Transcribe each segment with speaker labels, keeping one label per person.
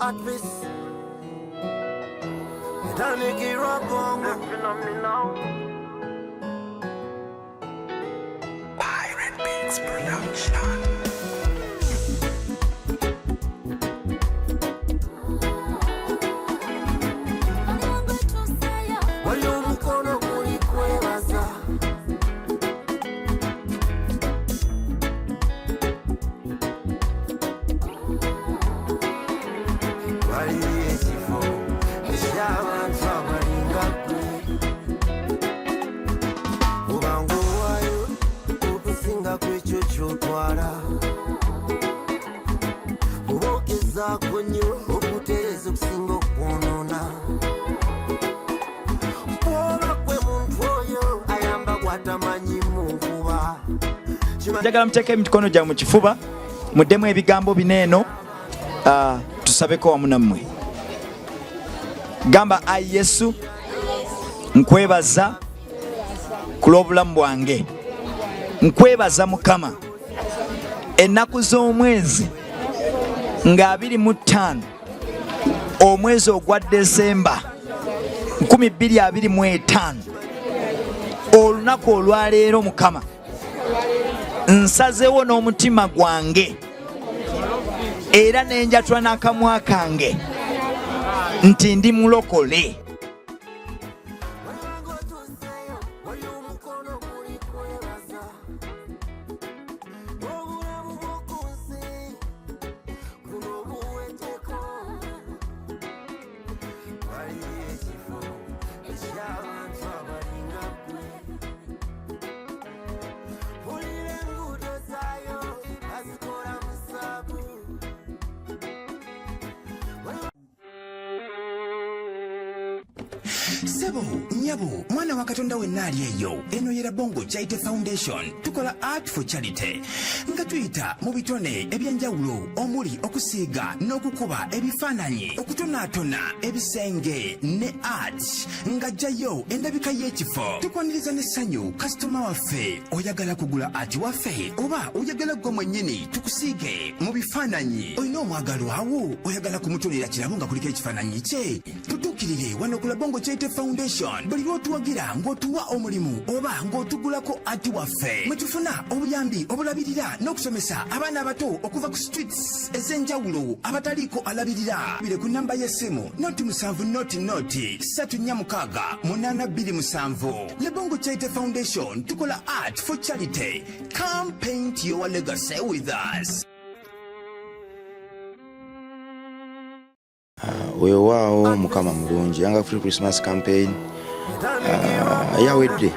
Speaker 1: At peace. Etandikirwa bwongo.
Speaker 2: Pirate Beats Production.
Speaker 1: Wali omukono guli kwebaza. Waliyo ekifo eky'abantu abalinga ggwe. Obanga owaayo okusinga kwekyo ky'otwala. Oba ogezaako nnyo okutereeza okusinga okwonoona. Bw'oba gwe muntu oyo ayamba gw'atamanyi mu nkuba.
Speaker 3: Njagala muteeke emikono gyammwe mu kifuba, muddemu ebigambo bino eno, tusabeko wamu nammwe. Gamba, ayi Yesu, nkwebaza ku lw'obulamu bwange. Nkwebaza Mukama, ennaku z'omwezi nga 25 omwezi ogwa Desemba 2025, olunaku olwaleero, Mukama, nsazeewo n'omutima gwange era nenjatula n'akamwa kange nti ndi mulokole.
Speaker 1: Wabanga otuuseeyo, wali omukono guli kwebaza. Obulamu bw'oku nsi buno buweddeko. Waliyo ekifo eky'abantu abalinga ggwe. Wulira enguudo zaayo bazikola mu zaabu.
Speaker 2: Sebo, nyabo, mwana wa Katonda wenna ali eyo, eno ye Rabongo Charity Foundation. Tukola art for charity nga tuyita mu bitone ebyenjawulo omuli okusiiga n'okukuba ebifaananyi, okutonaatona ebisenge ne art nga jjayo endabika y'ekifo. Tukwaniriza n'essanyu kasitoma waffe. Oyagala kugula art waffe oba oyagala ggwe mwennyini tukusiige mu bifaananyi? Olina omwagalwawo oyagala kumutonera kirabo nga kuliko ekifaananyi kye? Tutuukirire wano ku Labongo Charity Foundation. Buli lw'otuwagira ng'otuwa omulimu oba ng'otugulako ati waffe, mwe tufuna obuyambi obulabirira n'okusomesa abaana abato okuva ku streets ez'enjawulo abataliiko alabirira. Bire ku namba y'essimu 0 7 0 0 3 4 6 8 2 7. Labongo Charity Foundation, tukola art for charity. Come paint your legacy with us.
Speaker 4: Weewaawo, Mukama mulungi. Hunger Free Christmas campaign yawedde.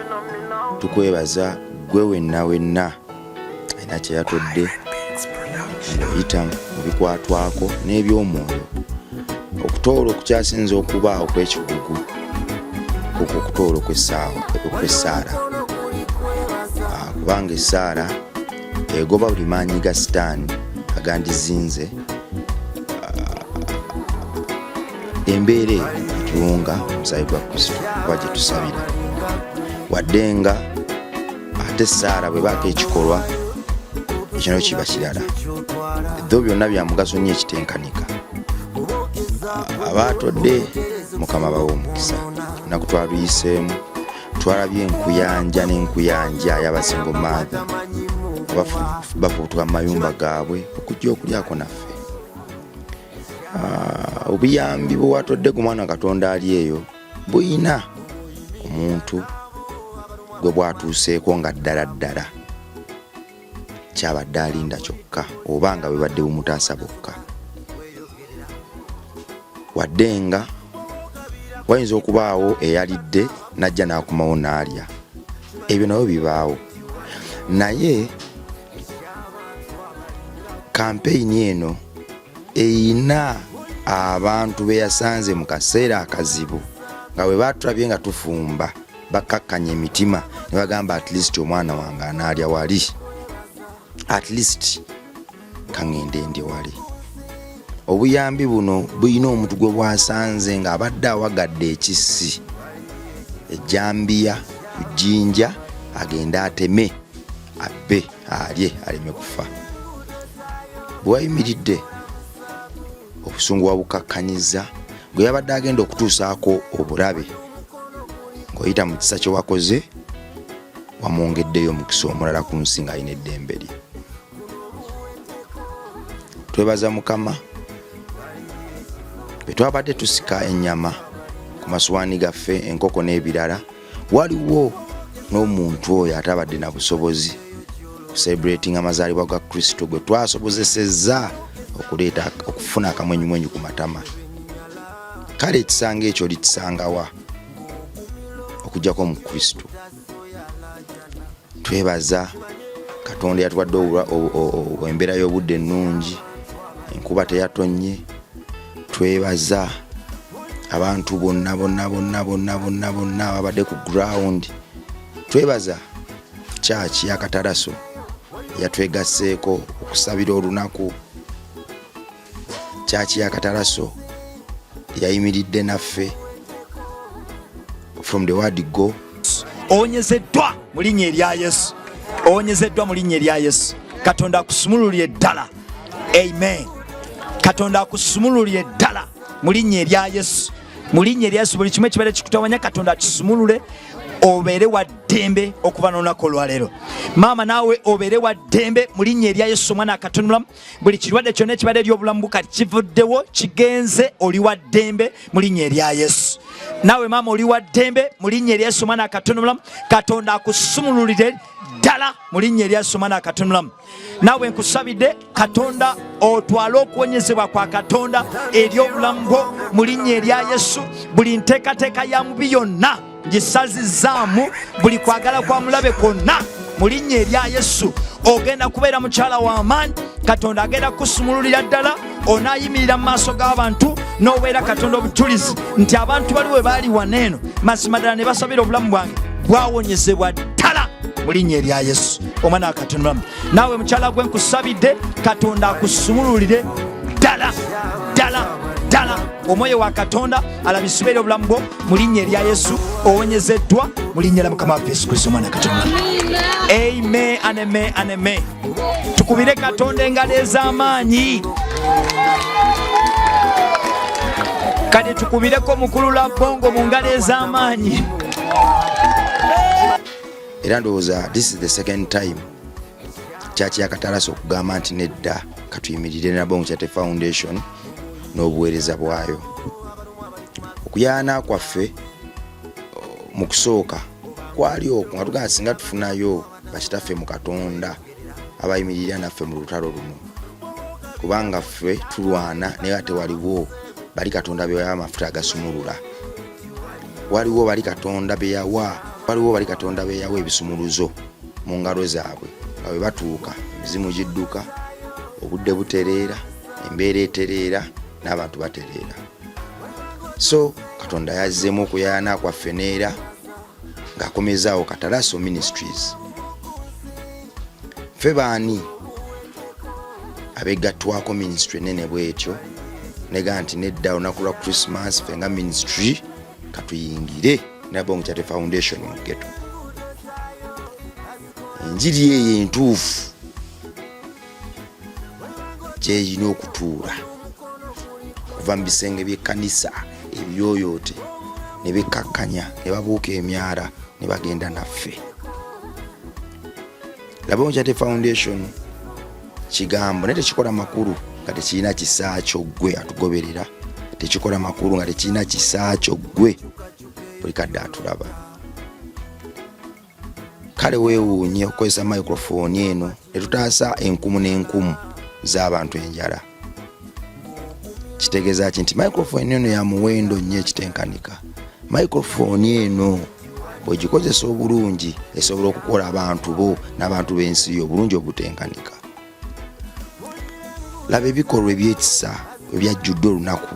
Speaker 4: Tukwebaza gwe wenna wenna alina kyeyatodde ng'oyita mu bikwatwako n'ebyomwoyo. Okutoola okukyasinza okuba okw'ekikugu okwo okutoola okw'essaawa, okw'essaala, kubanga essaala egoba buli maanyi ga sitaani agandizinze embeera eyo etulunga omusaayi gwa Kristo kuba gye tusabira. Wadde nga ate essaala bwe baako ekikolwa ekyo nayo kiba kirala, tho byonna bya mugaso nnyo ekitenkanika. Abaatodde, Mukama bawe omukisa. Olunaku twaluyiseemu, twalabye enkuyanja n'enkuyanja y'aba single mother bafubutuka mu mayumba gaabwe okujja okulyako naffe. Obuyambi bwewatodde ku mwana Katonda ali eyo buyina omuntu gwe bwatuuseeko nga ddala ddala kyabadde alinda kyokka, oba nga bwebadde bumutaasa bokka. Wadde nga wayinza okubaawo eyalidde n'ajja n'akomawo n'alya, ebyo nabyo bibaawo, naye kampeyini eno eyina abantu be yasanze mu kaseera akazibu nga bwe batulabye nga tufumba bakkakkanya emitima ne bagamba, "At least omwana wange anaalya wali, at least kaŋŋende ndye wali." Obuyambi buno bulina omuntu gwe bwasanze ng'abadde awagadde ekissi, ejjambiya ku jjinja, agende ateme, abbe, alye, aleme kufa. Bwe wayimiridde Obusungu wabukakkanyiza gwe yabadde agenda okutuusaako obulabe ng'oyita mu kisa kye wakoze, wamwongeddeyo omukisa omulala ku nsi ng'alina eddembe lye. Twebaza Mukama bwe twabadde tusika ennyama ku masuwaani gaffe, enkoko n'ebirala, waliwo n'omuntu oyo atabadde na busobozi kucelebrating amazaalibwa ga Kristo gwe twasobozesezza okuleeta okufuna akamwenyumwenyu ku matama. Kale ekisanga ekyo olikisangawa okujjako mu Kristo? Twebaza Katonda yatuwadde embeera y'obudde ennungi, enkuba teyatonnye. Twebaza abantu bonna bonna bonna bonna bonna bonna ababadde ku ground. Twebaza kyaki ya Kataraso yatwegasseeko okusabira olunaku. Kyaki ya Kataraso yayimiridde naffe from the word go.
Speaker 3: Owonyezeddwa mu linnya erya Yesu, owonyezeddwa mu linnya erya Yesu. Katonda akusumululire ddala. Amen. Katonda akusumululire ddala mu linnya erya Yesu, mu linnya erya Yesu. Buli kimu ekibeera kikutawanya Katonda akisumulule, obeere wa ddembe okuva n'olunaku olwaleero. Maama naawe obeere wa ddembe mu linnya erya Yesu omwana akatonolamu. Buli kirwadde kyonna ekibadde eri obulamu bwo kati kivuddewo, kigenze, oli wa ddembe mu linnya erya Yesu. Naawe maama oli wa ddembe mu linnya erya Yesu omwana akatonolamu. Katonda akusumululire ddala mu linnya erya Yesu omwana akatonolamu. Naawe nkusabidde Katonda otwale okuwonyezebwa kwa Katonda eri obulamu bwo mu linnya erya Yesu. Buli nteekateeka ya mubi yonna ngisazizzaamu, buli kwagala kwa mulabe kwonna mu linnya erya Yesu. Ogenda kubeera mukyala wa maanyi, Katonda agenda kukusumululira ddala, onaayimirira mu maaso g'abantu n'obeera Katonda obujulizi nti abantu bali we baali wano eno mazima ddala ne basabira obulamu bwange bwawonyezebwa ddala mu linnya erya Yesu omwana wa Katonda. Naawe mukyala gwe nkusabidde Katonda akusumululire ddala ddala ddala, omwoyo wa Katonda alabisibwa eri obulamu bwo mu linnya erya Yesu. Owonyezeddwa mu linnya lya Mukama waffe Yesu Kristo omwana Katonda. Amen and amen and amen. Tukubire Katonda engalo ez'amaanyi. Kati tukubireko mukulu Labongo mu ngalo ez'amaanyi.
Speaker 4: Era ndowooza this is the second time kyaki yakatalasa okugamba nti nedda, katuyimirire Nabongo Charity Foundation n'obuweereza bwayo. Okuyaana kwaffe mu kusooka kwali okwo nga tugamba singa tufunayo bakitaffe mu Katonda abayimirira naffe mu lutalo luno, kubanga ffe tulwana naye ate waliwo bali Katonda beyawa amafuta agasumulula, waliwo bali Katonda beyawa, waliwo bali Katonda beyawa ebisumuluzo mu ngalo zaabwe, nga bwe batuuka emizimu gidduka, obudde butereera, embeera etereera, n'abantu batereera. So Katonda yazzeemu okuyayaana kwaffe neera ng'akomezaawo Katalaso Ministries. Ffe baani abegattwako ministry nene bwetyo nega nti nedda, olunaku lwa Christmas ffe nga ministry katuyingire Nabongo Charity Foundation mu ghetto. Enjiri eyo entuufu gyeyina okutuula okuva mu bisenge by'ekkanisa ebiyooyoote ne bikkakkanya ne babuuka emyala ne bagenda naffe. Nabongo Charity Foundation kigambo naye tekikola makulu nga tekirina kisa kyo ggwe atugoberera, tekikola makulu nga tekirina kisa kyo ggwe buli kadde atulaba. Kale weewuunye okukozesa microphone eno ne tutaasa enkumu n'enkumu z'abantu enjala. Kitegeeza ki nti microphone eno ya muwendo nnyo ekitenkanika. Microphone eno bw'ogikozesa obulungi esobola okukola abantu bo n'abantu b'ensi yo obulungi obutenkanika. Laba ebikolwa eby'ekisa ebyajjudde olunaku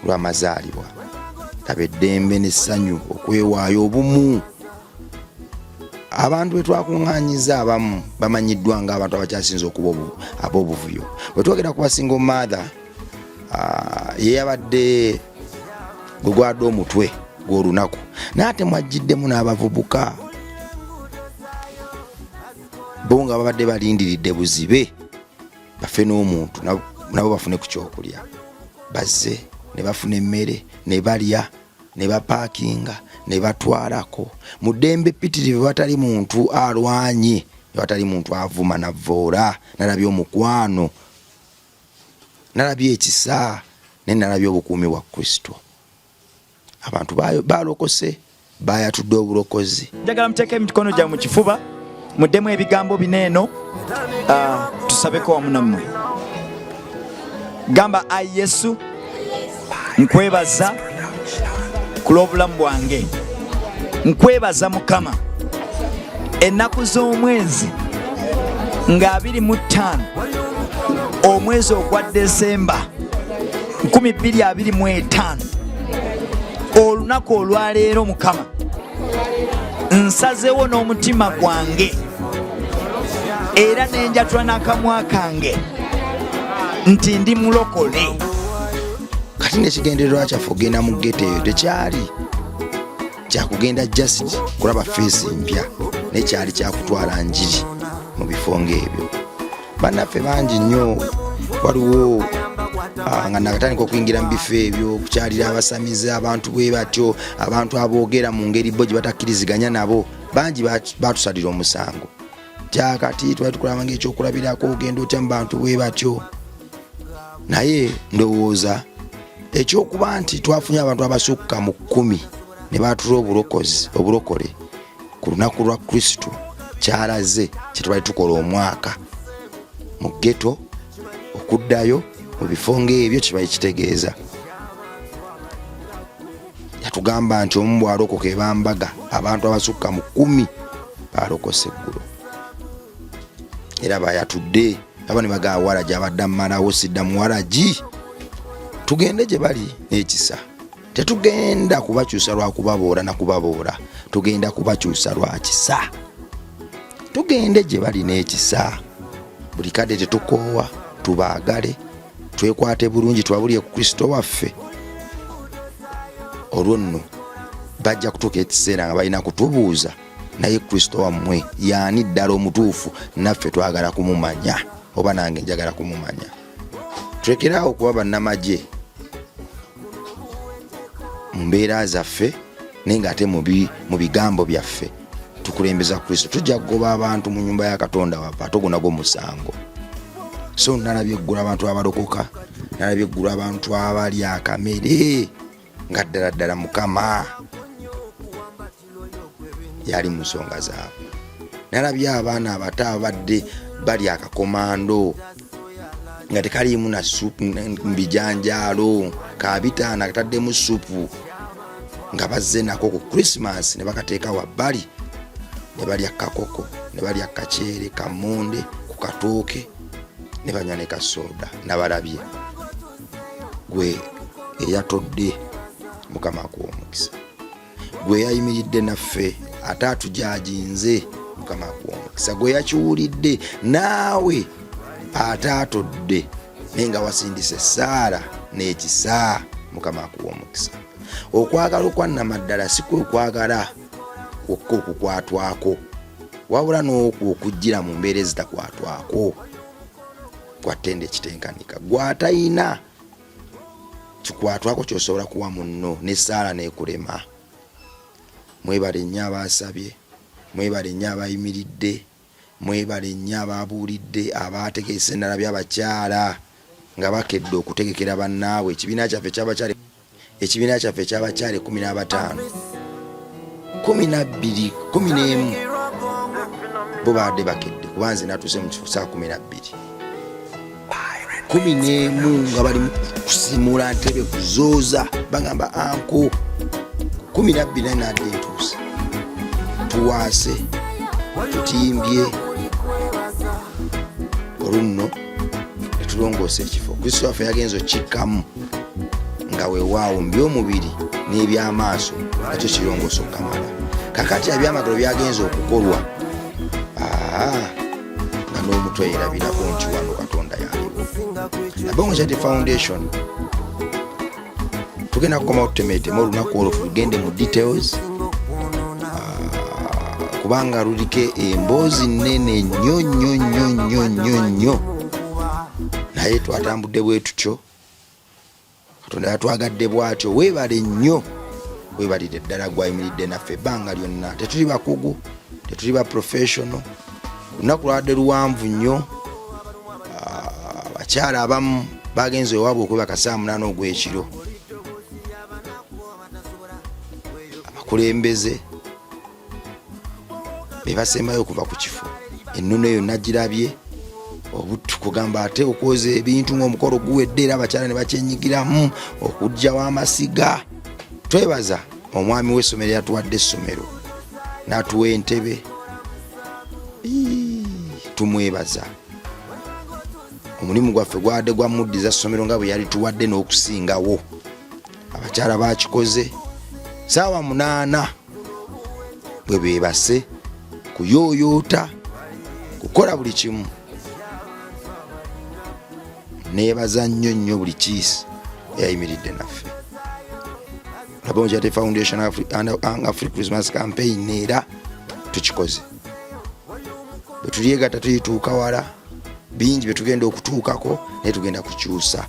Speaker 4: lw'amazaalibwa. Laba eddembe n'essanyu, okwewaayo, obumu. Abantu be twakuŋŋaanyiza abamu bamanyiddwa ng'abantu abakyasinze okuba ab'obuvuyo. Bwe twogera ku basingle mother, ye yabadde gwe gwadde omutwe gw'olunaku, naye ate mwajjiddemu n'abavubuka bo nga babadde balindiridde buzibe bafe n'omuntu. Nabo bafune ku kyokulya. Bazze ne bafuna emmere ne balya ne bapaakinga ne batwalako mu ddembe ppitirivu, watali muntu alwanye, watali muntu avuma navvoola. Nalabye omukwano, nalabye ekisa, naye nalabye obukuumi bwa Kristo. Abantu balokose, bayatudde obulokozi.
Speaker 3: Njagala muteeke emikono gyammwe mu kifuba, muddemu ebigambo bino eno, tusabeko wamu nammwe. Gamba, "Ayi Yesu, nkwebaza ku lw'obulamu bwange. Nkwebaza Mukama, ennaku z'omwezi nga 25 omwezi ogwa Desemba 2025, olunaku olwaleero, Mukama, nsazeewo n'omutima gwange era nenjatula n'akamwa kange nti ndi mulokole."
Speaker 4: Kati nekigendererwa kyaffe ogenda mu ghetto eyo tekyali kyakugenda just kulaba face mpya, naye kyali kyakutwala njiri mu bifo ng'ebyo. Bannaffe bangi nnyo waliwo nga nakatandika okuyingira mu bifo ebyo, okukyalira abasamize, abantu bwe batyo, abantu aboogera mu ngeri bo gye batakkiriziganya nabo, bangi batusalira omusango. Kyakati twali tukulaba ngaekyokulabirako, ogenda otya mu bantu bwe batyo? Naye ndowooza ekyokuba nti twafunye abantu abasukka mu 10 ne batula obulokozi, obulokole ku lunaku lwa Kristo, kyalaze kyetwali tukola omwaka mu ghetto, okuddayo mu bifo ng'ebyo kibali kitegeeza. Yatugamba nti omu bwalokoka ebambaga. Abantu abasukka mu 10 balokose eggulo era bayatudde. Aba ne bagaa waragi abadde amalawo sidda mu waragi. Tugende gye bali n'ekisa. Tetugenda kubakyusa lwa kubaboora na kubaboora, tugenda kubakyusa lwa kisa. Tugende gye bali n'ekisa buli kadde, tetukoowa, tubaagale, twekwate bulungi, tubabulye ku Kristo waffe. Olwo nno bajja kutuuka ekiseera nga balina kutubuuza, "Naye Kristo wammwe yaani ddala omutuufu? Naffe twagala kumumanya, oba nange njagala kumumanya." Tulekeraawo okuba bannamagye mu mbeera zaffe, naye ngaate mu bigambo byaffe tukulembeza Kristo. Tujja kugoba abantu mu nyumba ya Katonda waffe, ate ogwo nagwo musango. So nalabye eggulu abantu abalokoka, nalabye eggulu abantu abali akamere nga ddala ddala Mukama yali mu nsonga zaabwe. Nalabye abaana abato abadde bali akakomando nga tekaliimu na supu, bijanjaalo ka 500 kataddemu supu, nga bazze nako ku Christmas ne bakateeka wabbali ne balya kakoko, ne balya kaceere, kamonde ku katooke, ne banywa ne kasoda. Nabalabye. Gwe eyatodde, Mukama akuwa omukisa. Gwe yayimiridde naffe ate atujajinze, Mukama akuwa omukisa. Gwe yakiwulidde naawe ate atodde naye nga wasindisa essaala n'ekisa, Mukama akuwa omukisa. Okwagala okwannamaddala si kwe kwagala kwokka okukwatwako, wabula n'okwo okujjira mu mbeera ezitakwatwako kwattenda ekitenkanika. Gw'atayina kikwatwako kyosobola kuwa munno n'essaala n'ekulema, mwebale nnyo abaasabye, mwebale nnyo abayimiridde, mwebale nnyo ababuulidde, abategese. Nalabye abakyala nga bakedde okutegekera bannaabwe. Ekibiina kyaffe ekyabakyala, ekibiina kyaffe ekyabakyala 15, 12, 11, bo baadde bakedde, kuba nze natuuse mu kifo saa 12. 11 nga bali kusimula ntebe, kuzooza, bagamba anko 12 naye nadde ntuuse. Tuwaase, tutimbye, olunno netulongoosa ekifo. Kristo waffe yagenza okikkamu nga weewaawo mu byomubiri n'ebyamaaso nakyo kirongoosa okukamala. Kakati ebyamagero byagenza okukolwa nga n'omutwe yerabirako nti wano Katonda yaliwo. Nabongo Charity Foundation tugenda kukomawo tutemeeteme olunaku olwo, tugende mu details, kubanga luliko emboozi nene nnyo nnyo nnyo nnyo nnyo nnyo. Naye twatambudde bwe tutyo, Katonda yatwagadde bwatyo. Weebale nnyo, weebalire ddala gwayimiridde naffe ebbanga lyonna. Tetuli bakugu, tetuli ba professional. Olunaku lwabadde luwanvu nnyo. Ah, abakyala abamu bagenze ewaabwe okwebaka saa 8 ogw'ekiro. Abakulembeze be basembayo okuva ku kifo. Ennono eyo nagirabye obuttu kugamba ate okwoza ebintu ng'omukolo guwedde, era abakyala ne bakyenyigiramu okuggyawo amasiga. Twebaza omwami w'essomero yatuwadde essomero n'atuwa entebe. Tumwebaza. Omulimu gwaffe gwabadde gwa muddiza ssomero nga bwe yalituwadde n'okusingawo. Abakyala bakikoze saawa 8 bwe beebase kuyooyoota kukola buli kimu. Neebaza nnyo nnyo buli kiisi eyayimiridde naffe. Labongo Charity Foundation Africa Christmas Campaign era tukikoze. Bwe tulyegatta tuyituuka wala, bingi bye tugenda okutuukako, naye tugenda kukyusa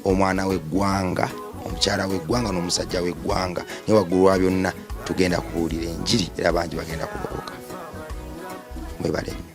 Speaker 4: omwana w'eggwanga, omukyala w'eggwanga n'omusajja w'eggwanga. Naye waggulu wa byonna tugenda kubuulira enjiri era bangi bagenda kulokoka. Mwebale nnyo.